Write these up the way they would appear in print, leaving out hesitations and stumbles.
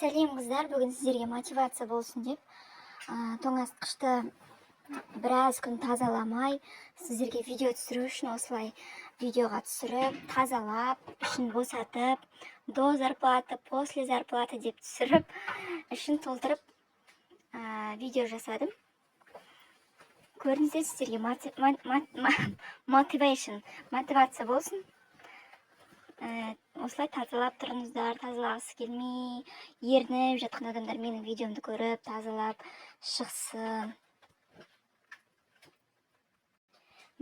Сәлем, қыздар! Бүгін сіздерге мотивация болсын деп, тоңазытқышты біраз күн тазаламай, сіздерге видео түсіру үшін осылай видеоға түсіріп, тазалап, ішін босатып, до зарплаты, после зарплаты деп түсіріп, ішін толтырып, видео жасадым. Көріңіздер, сіздерге motivation, мотивация болсын. Осылай тазалап тұрыңыздар. Тазалағысы келмей, ерініп жатқан адамдар менің видеомды көріп, тазалап шықсын.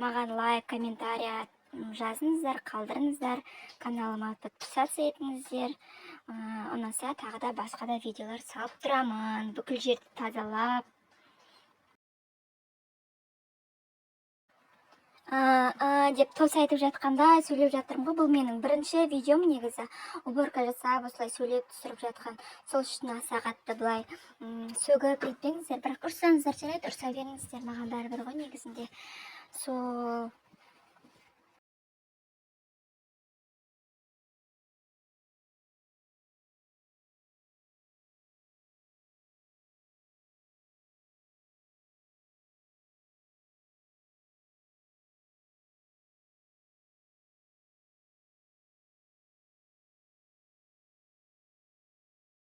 Маған лайк, комментарий жазыңыздар, қалдырыңыздар, каналыма подписаться етіңіздер. Ұнаса, тағы да басқа да видеолар салып тұрамын, бүкіл жерді тазалап. Деп тос айтып жатқанда сөйлеп жатырмын ғой. Бұл менің бірінші видеом негізі, уборка жасап, осылай сөйлеп түсіріп жатқан. Сол үшін аса қатты былай сөгіп нетпеңіздер, бірақ ұрсаңыздар, жарайды, ұрса беріңіздер, маған бәрібір ғой негізінде. Сол.